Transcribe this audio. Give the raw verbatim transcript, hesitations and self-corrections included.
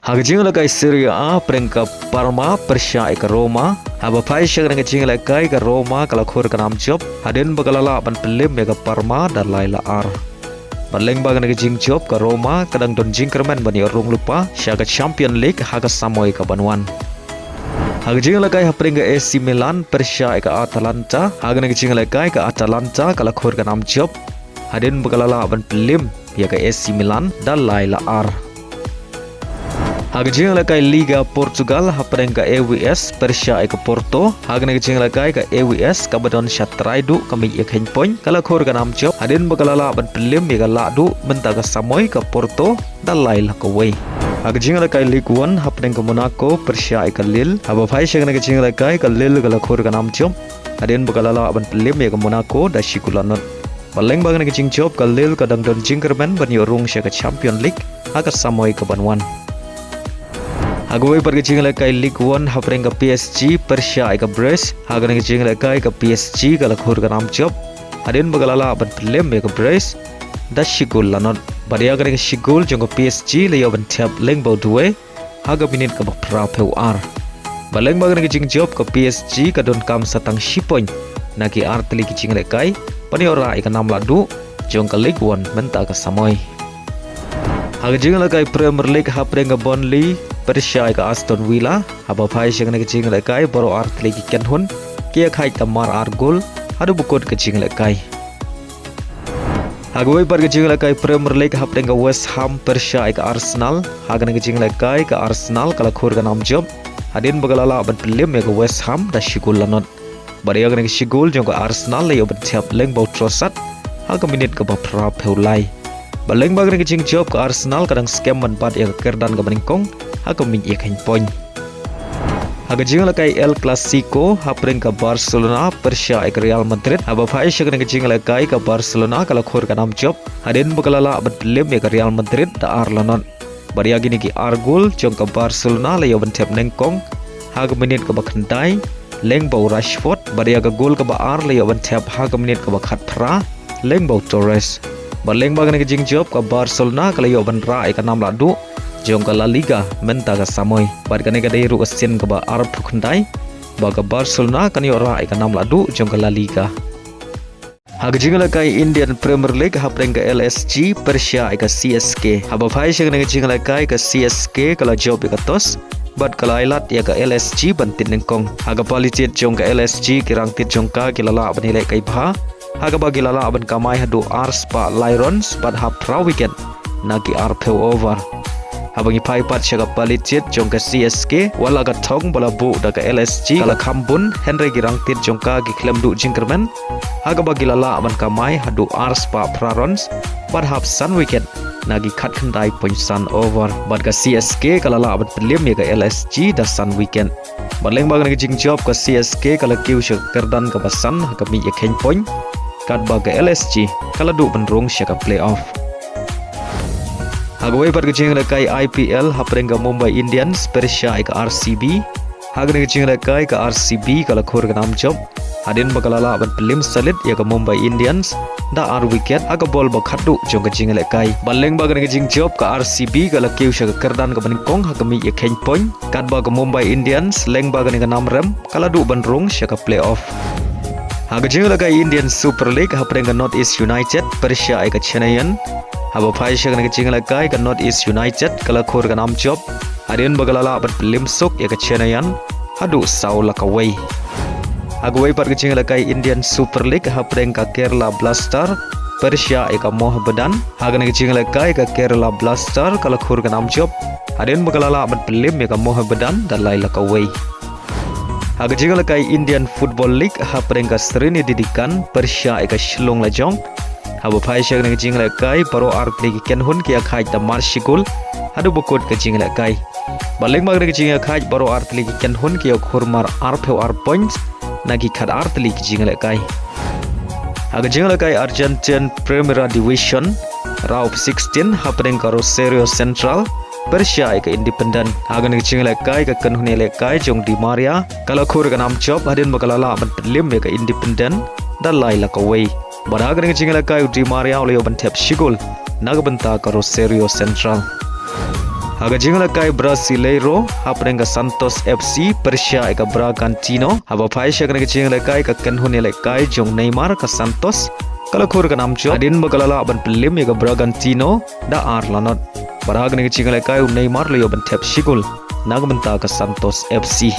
Ha ka jingïalehkai Serie A, hapdeng ka Parma pyrshah ïa ka Roma. Haba phai sha kane ka jingïalehkai, ka Roma ka la khur ka nam jop hadien ba ka la lah ban pynliem ïa ka Parma da lai la ar. Bad lyngba kane ka jingjop, ka Roma ka dang don jingkyrmen ban ïoh rung lypa sha ka Champion League ha ka samoi ka ban wan. Ha ka jingïalehkai hapdeng ka A C Milan pyrshah ïa ka Atalanta, ha kane ka jingïalehkai ka Atalanta ka la khur ka nam jop hadien ba ka la lah ban pynliem ïa ka A C Milan da lai la ar. Ha ka jingïalehkai Liga Portugal, hapdeng ka A V S pyrshah ïa ka Porto, ha kane ka jingïalehkai ka A V S kaba don sha trai duh ka mih ïa ka point, ka la khur ka nam jop hadien ba ka la lah ban pynliem ïa ka lah duh mynta ka samoi, ka Porto, da lai la kawei. Ha ka jingïalehkai Ligue One, hapdeng ka Monaco pyrshah ïa ka Lille, haba phai sha kane ka jingïalehkai, ka Lille ka la khur ka nam jop hadien ba ka la lah ban pynliem ïa ka Monaco da shi gol la nod. Bad lyngba kane ka jingjop, ka Lille ka dang don jingkyrmen ban ïoh rung sha ka Champion League ha ka samoi ka ban wan. Ha kawei pat ka jingïalehkai Ligue One, hapdeng ka P S G pyrshah ïa ka Brest, ha kane ka jingïalehkai ka P S G ka la khur ka nam jop hadien ba ka la lah ban pynliem ïa ka Brest da shi gol la nod. Bad ïa kane ka shi gol jong ka P S G la ïoh ban thep lyngba u Doué ha ka minit kaba phra phew ar. Bad lyngba kane ka jingjop, ka P S G ka donkam sa tang shi point na ki ar tylli ki jingïalehkai ban ïoh rah ïa ka nam lah duh jong ka Ligue One mynta ka samoi. Ha ka jingïalehkai Premier League, hapdeng ka Burnley pyrshah ïa ka Aston Villa, haba phai sha kane ka jingïalehkai, baroh ar tylli ki kynhun ki ïakhaid da mar ar gol haduh ba kut ka jingïalehkai. Ha kawei pat ka jingïalehkai Premier League, hapdeng ka West Ham pyrshah ïa ka Arsenal, ha kane ka jingïalehkai ka Arsenal ka la khur ka nam jop hadien ba ka la lah ban pynliem ïa ka West Ham da shi gol la nod. Bad ïa kane ka shi gol jong ka Arsenal la ïoh ban thep lyngba u Trossard ha ka minit kaba phra phew lai. Bad lyngba kane ka jingjop, ka Arsenal ka dang skhem ban bat ïa ka kyrdan kaba nyngkong ha ka mih ïa ka point. Ha ka jingïalehkai El Clasico, hapdeng ka Barcelona pyrshah ïa ka Real Madrid, haba phai sha kane ka jingïalehkai, ka Barcelona ka la khur ka nam jop hadien ba ka la lah ban pynliem ïa ka Real Madrid da ar la nod. Bad ïa kine ki ar gol jong ka Barcelona la ïoh ban thep nyngkong ha ka minit kaba khyndai lyngba u Rashford, bad ïa ka gol kaba ar la ïoh ban thep ha ka minit kaba khatphra lyngba u Torres. Bad lyngba kane ka jingjop, ka Barcelona ka la ïoh ban rah ïa ka nam lah duh jong ka La Liga mynta ka samoi. Bad kane ka dei ruh ka sien kaba arphew khyndai ba ka Barcelona kan ïoh rah ïa ka nam lah duh jong ka La Liga. Ha ka jingïalehkai Indian Premier League, hapdeng ka L S G pyrshah ïa ka C S K, haba phai sha kane ka jingïalehkai, ka C S K ka la jop ïa ka toss bad ka la ailad ïa ka L S G ban tied nyngkong. Ha ka pali tied jong ka L S G, ki rangtied jong ka ki la lah ban ïalehkai bha, ha kaba ki la lah ban kamai haduh ar spah lai runs bad hap phra wicket na ki arphew over. Haba ngi phai pat sha ka pali tied jong ka C S K, wat la ka thong ba la buh da ka L S G ka la kham bun, hynrei ki rangtied jong ka ki khlem duh jingkyrmen, ha kaba ki la lah ban kamai haduh ar spah phra runs bad hap san wicket na ki khatkhyndai point san over. Bad ka C S K ka la lah ban pynliem ïa ka L S G da san wicket. Bad lyngba kane ka jingjop, ka C S K ka la kiew sha ka kyrdan kaba san ha ka mih ïa ka point, katba ka L S G ka la duh ban rung sha ka playoff. Ha kawei pat ka jingïalehkai I P L, hapdeng ka Mumbai Indians pyrshah ïa ka R C B, ha kane ka jingïalehkai, ka R C B ka la khur ka nam jop hadien ba ka la lah ban pynliem salit ïa ka Mumbai Indians da ar wicket ha ka bol ba khatduh jong ka jingïalehkai. Bad lyngba kane ka jingjop, ka R C B ka la kiew sha ka kyrdan kaba nyngkong ha ka mih ïa ka point, katba ka Mumbai Indians lyngba kane ka nam rem ka la duh ban rung sha ka playoff. Ha ka jingïalehkai Indian Super League, hapdeng ka North East United pyrshah ïa ka Chennaiyin, haba phai sha kane ka jingïalehkai, ka North East United ka la khur ka nam jop hadien ba ka la lah ban pynliem suk ïa ka Chennaiyin haduh saw la kawei. Ha kawei pat ka jingïalehkai Indian Super League, hapdeng ka Kerala Blaster pyrshah ïa ka Mohammedan, ha kane ka jingïalehkai, ka Kerala Blaster ka la khur ka nam jop hadien ba ka la lah ban pynliem ïa ka Mohammedan da lai la kawei. Ha ka jingïalehkai Indian Football League, hapdeng ka Sreenidi Deccan pyrshah ïa ka Shillong Lajong, haba phai sha kane ka jingïalehkai, baroh ar tylli ki kynhun ki ïakhaid da mar shi gol haduh ba kut ka jingïalehkai. Bad lyngba kane ka jingïakhaid, baroh ar tylli ki kynhun ki ïoh khur mar arphew ar points na ki khat ar tylli ki jingïalehkai. Ha ka jingïalehkai Argentine Primera Division, round of sixteen, hapdeng ka Rosario Central pyrshah ïa ka Independent, ha kane ka jingïalehkai, ka kynhun ïalehkai jong Di Maria ka la khur ka nam jop hadien ba ka la lah ban pynliem ïa ka Independent da lai la kawei. Bad ha kane ka jingïalehkai, u Di Maria u la ïoh ban thep shi gol na ka bynta ka Rosario Central. Ha ka jingïalehkai Brasileiro hapdeng ka Santos F C pyrshah ïa ka Bragantino, haba phai sha kane ka jingïalehkai ka kynhun ïalehkai jong Neymar ka Santos ka la khur ka nam jop hadien ba ka la lah ban pynlip ïa ka Bragantino da ar la not. Bad ha kane ka jingïalehkai u Neymar u la ïoh ban thep shi kol na ka bynta ka Santos F C.